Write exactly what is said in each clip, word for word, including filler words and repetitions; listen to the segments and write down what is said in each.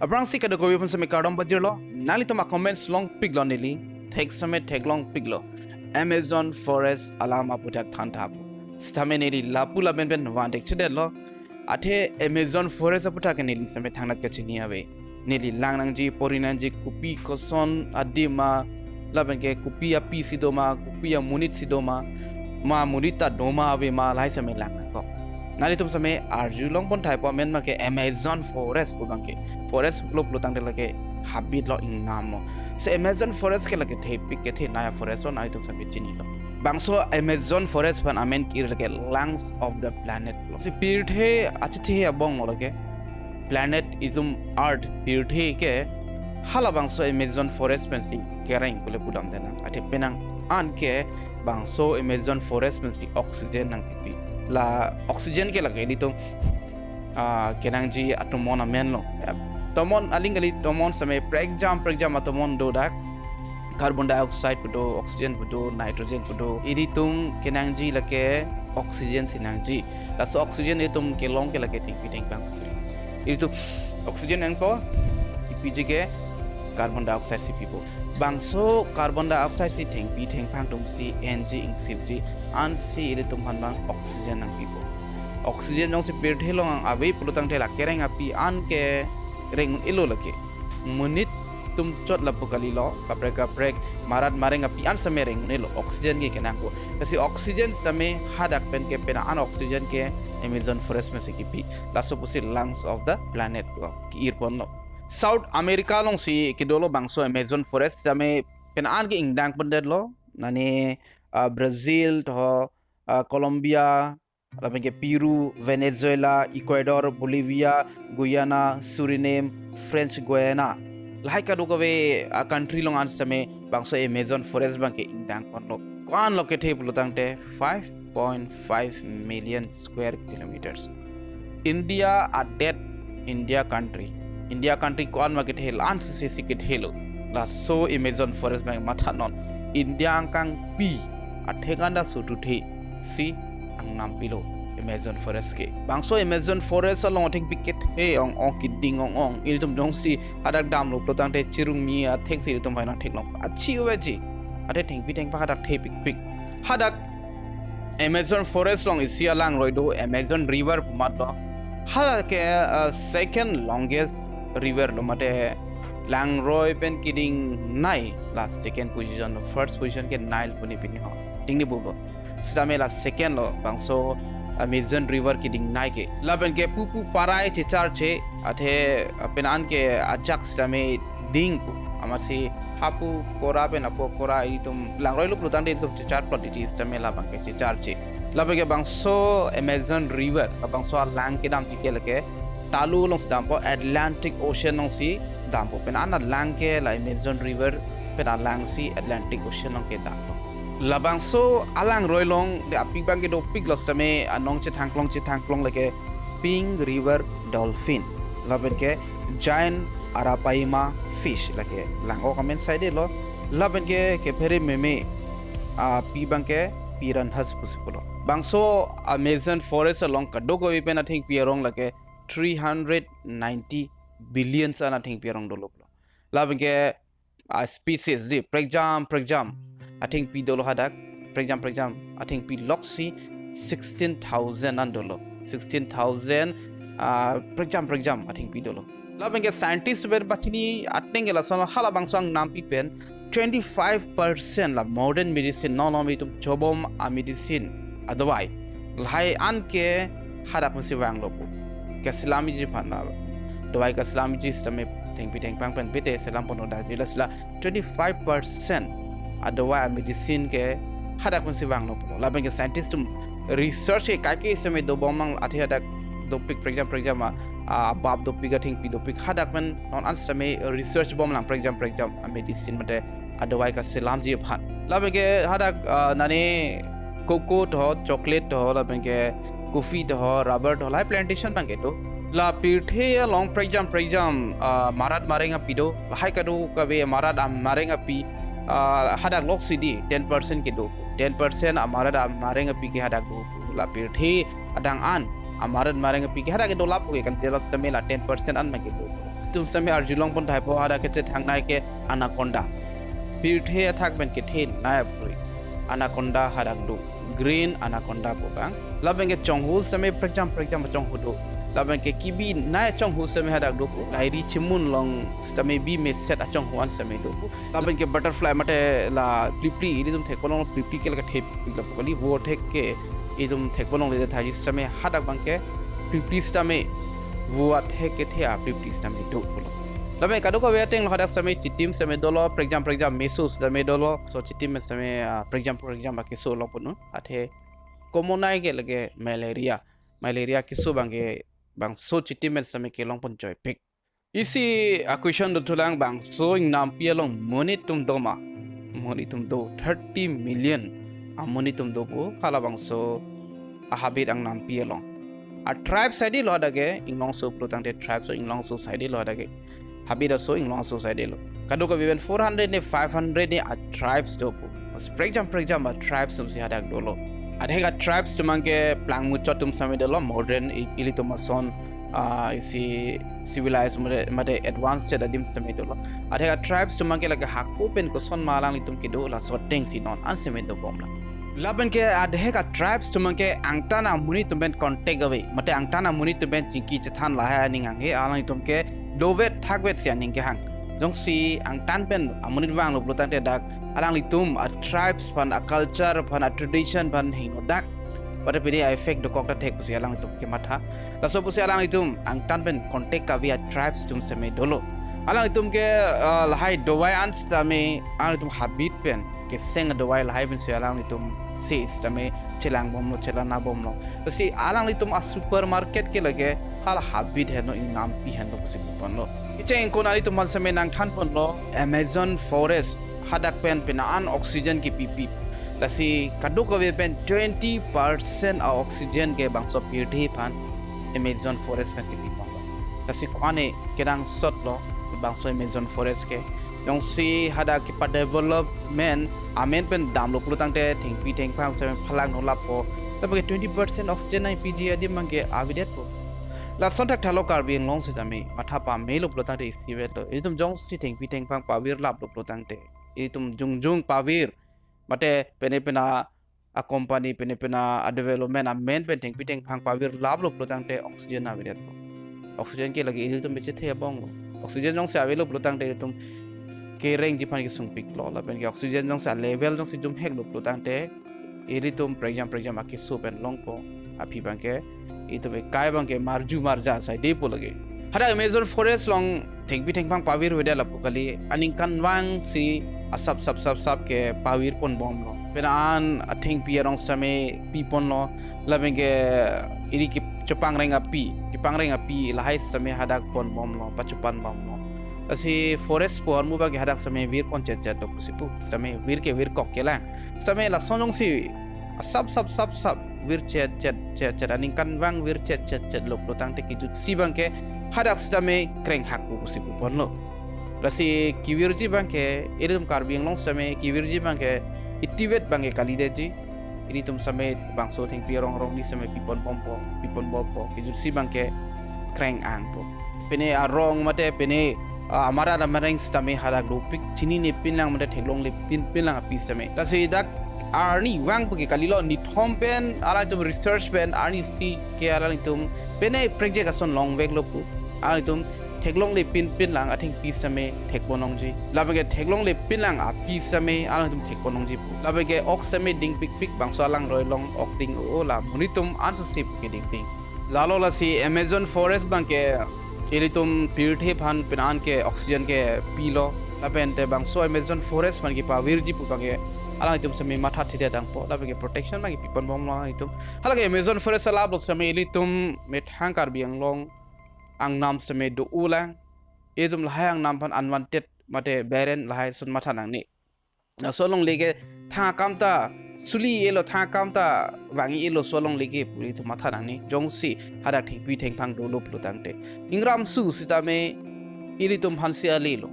Aphrangsi kadokave aphan sitame kardom pajirlo, nanglitum a-comments longpiklo neli, thek sitame theklongpiklo. Amazon forest alam aputhak than tha pu. Sitame neli lapu lapen pen van thekchedetlo. Athe Amazon forest aputhak ke neli sitame thangnat kachini ave. Neli lang nangji, pori nangji, kopi koson adim ma, lapen ke kopi api si do ma, kopi amonit si do ma, ma monit ta do ma ave ma, lahai sitame lang nangkok. Nanglitum sitame arjulong pon thai pu amen ma ke Amazon forest pu abang ke. Forest lo pulo tangte lake habit lo, ingnam lo. Si Amazon forest ke lake thepik kethenei a-forest lo, nanglitum sitame chinilo. Bangso Amazon forest aphan amen kiri lake lungs of the planet lo. Si pirthe achethe abong lo lake. Planet itum earth pirthe ke halabangso Amazon forest pensi kereng pule pudam tenang. Athe penang an ke bangso Amazon forest pensi oxygen nangpipi. La oxygen ke lake ilitum, ah, kenangji atomon amen lo. Ya, tomon aling kali, tomon sitame prekjam prekjam atomon do dak. Carbon dioxide pu do, oxygen pu do, nitrogen pu do. Ilitum kenangji lake oxygen si nangji. Laso oxygen ilitum kelong ke lake thengpi thengphang si. Ilitum oxygen nangpo, kipiji ke carbon dioxide si pipo. Bangso carbon dioxide si thengpi thengphang atum si enji ingsipji ansi ilitum aphan abang oxygen nangpipo. Oxygen jongsi pirthe along ave pulo tangte la kereng api an ke reng un-elo lake. Monit atum chot lapu kalilo, kaprek kaprek marat mareng api an sitame reng un-elo, oxygen ke kenangpo. Lasi oxygen sitame hadak pen ke penang an oxygen ke Amazon forest pensi kipi. Laso pusi lungs of the planet lo, ki-ir ponlo. South America alongsi kedolo bangso Amazon forest sitame penang an ke ingdang pondetlo. Nani, ah, Brazil to, ah, Colombia, lapen ke Peru, Venezuela, Ecuador, Bolivia, Guyana, Suriname, French Guiana. Lahai kadokave a-country along an sitame bangso Amazon forest abang ke ingdang ponlo. Ko-an lo kethe pulo tangte five point five million square kilometers. India adet, India country. India country ko-an ma kethe, la-an si si kethelo. Laso Amazon forest abang mathanon. India angkang pi athek anda sututhe si angnam pilo Amazon forest ke. Bangso Amazon forest along athengpi kethe ong ong, keding ong ong. Ilitum jongsi hadak damlo pulo tangte chirungmi athek si ilitum hai nangtheklong. Achi uveji. Athe thengpi thengphang hadak thepikpik. Hadak Amazon forest along isi alangroi do, Amazon river pu amat lo. Hala ke, uh, second longest river lo, mate langroi pen kedingnei, la second position lo, first position ke Nile pu ne pini ho. Dingni bulo. Sitame la second lo, bangso Amazon river kedingnei ke. Lapen ke pupu parai checharche, athe, uh, penang an ke ajak sitame dingpo. Amatsi hapu kora pen apo kora ilitum langroi lo pulo tangte ilitum checharplot titi sitame labang ke checharche. Lapen ke bangso Amazon river, bangso alang kedamji ke lake talu alongsi dampo, Atlantic Ocean alongsi dampo. Penang an alang ke la Amazon river pen alang si Atlantic Ocean along kedampo. Labangso alangroi along de api abang ke dopiklo sitame anong chethangklong chethangklong lake pink river dolphin, lapen ke giant arapaima fish, lake lang-ok amen saidelo, lapen ke kephere meme api abang ke piranhas pusi pulo. Bangso Amazon forest along kadokave pen athengpi arong lake three hundred ninety billions an athengpi arong dolo pulo. Lapen ke a-species di prekjam prekjam athengpi dolo hadak, prekjam prekjam athengpi loksi sixteen thousand an dolo, sixteen thousand, ah, prekjam prekjam athengpi dolo. Lapen ke scientist pen pachini ateng ke lason halabangso angnampi pen twenty-five percent la modern medicine, non non itum chobom a-medicine, a-dawai, lahai an ke hadak pensi vanglo pu. Kaselamji aphan la dawai kaselamji sitame thengpi thengphang pen bete selam ponlo, dak jila sila twenty-five percent a-dawai a-medicine ke hadak pensi vanglo pulo. Lapen ke scientist atum research ke kaike sitame dobom mang, athe hadak dopik prekjam prekjam a, a, bab dopik, athengpi dopik, hadak pen non an sitame research bomlang prekjam prekjam a-medicine mate a-dawai kaselamji aphan. Lapen ke hadak, ah, nani cocoa to, chocolate to, lapen ke coffee to, rubber to, lahai plantation abang ke do. La pirthe along prekjam prekjam, ah, marat mareng api do. Lahai kadokave marat amareng api, ah, hadak loksi di ten percent kedo. Ten percent amarat amareng api ke hadak do. La pirthe adang an amarat mareng api ke hadak ke dolap ke, kan jelas tame la ten percent an abang ke do. Itum sitame arjulong pon thaipo, hadak kechethangnei ke anaconda. Pirthe athak pen kethenei aphrui anaconda hadak do. Green anaconda pu abang. Lapen ke chonghu sitame prekjam prekjam achonghu do. Lapen ke kibinei achonghu sitame hadak do pu. Lairi chimun along sitame bi meset achonghu an sitame do pu. Lapen ke butterfly mate la pripli, ilitum thekponlong pripli ke la kethe pik lapu kali, vo athek ke itum thekponlongle thaji sitame hadak abang ke pripli sitame, vo athek kethe apripli sitame do pulo. Lapen kadokave ateng lo hadak sitame chitim sitame dolo, prekjam prekjam meso sitame dolo, so chitim sitame, ah, prekjam prekjam akeso lo punu. Athe commonei ke lake malaria. Malaria keso abang ke bangso chitim pen sitame kelong pon joipik. Isi a-question dothulang, bangso ingnampi along monit atum doma? Monit atum do, thirty million amonit atum do pu halabangso ahabit ingnampi along. A-tribe side lo hadak ke, inglongso pulo tangte tribe so inglongso side lo hadak ke. Habit aso inglongso side lo. Kadokave pen four hundred ne five hundred ne a-tribes do pu. Mas prekjam prekjam a-tribes atum si hadak dolo. Adhek a-tribes atum abang ke plangmuchot atum sitame dolo, modern i-, ilitum ason, ah, isi civilized mate, mate advanced adim sitame dolo. Adhek a-tribes atum abang ke lake hako pen koson ma alanglitum kedo, laso ateng si non an sitame dobomlang. Lapen ke adhek a-tribes atum abang ke angtan amonit atum pen contact ave, mate angtan amonit atum pen chingki chethan lahai aning hanghe alanglitum ke dovet thakvet si aning kehang. Jongsi angtan pen amonit vanglo pulo tangte dak alanglitum a-tribes aphan, a-culture aphan, a-tradition aphan hingno dak. Mate pini a-effect dokok ta thek pusi alanglitum kematha. Laso pusi alanglitum angtan pen contact kave a-tribes atum sitame dolo. Alanglitum ke, ah, lahai dovai an sitame alanglitum habit pen keseng dovai lahai pen si alanglitum si sitame chelangbomlo, chelana bomlo. Lasi alanglitum a-supermarket ke lake hala habit henlo, ingnampi henlo pusi puponlo. Kecheng ingkon ilitum aphan sitame nangthanponlo, Amazon forest hadak pen pini an oxygen kepipi. Lasi kadokave pen twenty percent a-oxygen ke bangso pirthe aphan Amazon forest pensi piponlo. Lasi ko-an e kenangsot lo bangso Amazon forest ke. Jongsi hadak kepa-development amen pen damlo pulo tangte thengpi thengphang sitame phalak nolappo. Lapen ke twenty percent oxygen nangpiji adim abang ke avedetpo. Lason thakthak lo Karbi Anglong sitame matha pamelo pulo tangte isivet lo. Ilitum jongsi thengpi thengphang pavirlaplo pulo tangte, ilitum jongjong pavir, mate pene pena a-company, pene pena a-development amen pen thengpi thengphang pavirlaplo pulo tangte oxygen avedetpo. Oxygen ke lake ilitum pechethe abong lo. Oxygen jongsi avelo pulo tangte ilitum kerengji aphan kesungpiklo, lapen ke oxygen jongsi a-level jongsi jumheklo pulo tangte ilitum prekjam prekjam akeso pen longpo. Aphi abang ke itum ekai abang ke marju marja saidepo lake. Hadak Amazon forest along thengpi thengphang pavirvedet lapu kali, aningkanvang si asap sap sap sap ke pavirponbomlo. Pini an athengpi arong sitame piponlo, lapen ke ili ke chepangreng api, kepangreng api lahai sitame hadak ponbomlo, pachepanbomlo. Lasi forest pu ahormu abang ke hadak sitame virpon chetchet lo pusi pu, sitame vir ke virkok kelang. Sitame lason jongsi asap sap sap sap virchet chet chet chet, aningkanvang virchet chet chet lo pulo tangte kejutsi abang ke hadak sitame krenghak pu pusi puponlo. Lasi kevirji abang ke, ilitum Karbi Anglong sitame kevirji abang ke itivet abang ke kalidetji. Ilitum sitame bangso thengpi arong arong ni sitame piponbompo, piponbompo, kejutsi abang ke kreng-angpo. Pene arong mate pene, ah, amara amareng sitame hadak dopik, chininepinlang mate theklonglepinpin lang api sitame. Lasi dak arnivang pu ke kalilo, nithom pen alanglitum research pen arnisi ke alanglitum pene prekjak ason longveklo pu alanglitum theklonglepinpin lang athengpi sitame thekponlongji. Lapen ke theklonglepin lang api sitame alanglitum thekponlongji pu. Lapen ke ok sitame dingpikpik, bangso alangroi along ok ding-o, la monit atum ansose pu ke dingding. Lalo lasi Amazon forest abang ke ilitum pirthe aphan pini an ke oxygen kepilo. Lapen te bangso Amazon forest aphan kepavirji pu abang ke alanglitum sitame mathathedet tangpo. Lapen ke protection abang ke piponbomlo alanglitum. Halake Amazon forest alaplo sitame ilitum methang Karbi Anglong angnam sitame do-olang. Itum lahai angnam aphan unwanted mate barren lahai ason matha nangne. Laso alongle ke thang akam ta suli-elo, thang akam ta vang-elo, laso alongle ke pu itum matha nangne. Jongsi hadak thengpi thengphang dolo pulo tangte, ingram su sitame ilitum aphansi alelo.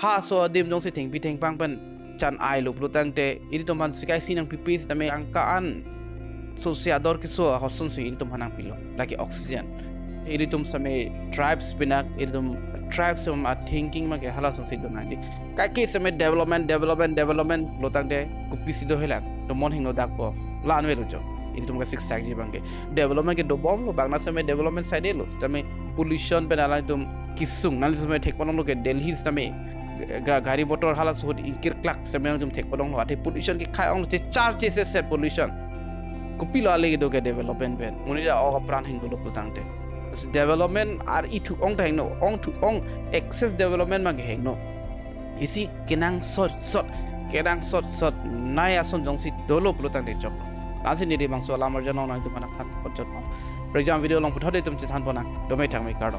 Ha laso adim jongsi thengpi thengphang pen chan-ailo pulo tangte, ilitum aphansi kaisi nangpipe sitame angka an sose ador keso ahormu si ilitum aphan nangpilo, lake oxygen. Ilitum sitame tribes pinak, ilitum tribe atum a thinking abangke halason si do nangji. Kaike seme development, development, development lo tangte kopisi do helang. To mon hingno dakpo. La-an avelo jo. Ilitum ka six tag ji abangke. Development ke dobomlo, bangna seme development side lo. Sitame pollution pen alangtum kesung. Nangli seme thek ponlonglo ke Delhi sitame ga-, gari motor halaso ahut ingkirklak sitame nangtum thek ponlonglo. Athe pollution ke khai ong che char che se se pollution. Kopilo ale kedo ke development pen. Monit a-ok apran hingno lo pulotangte. Development ar-i thu ong ta hingno, ong thu ong excess development abangke hingno. Isi kenangsot sot, kenangsot sot, nai ason jongsi dolo pulotangte choklo. Lasi neli bangso alam arjan ong nangtum aphan than ponchot pon. Prekjam video along puthot itum chethan ponnang. Dome thangme, kardom.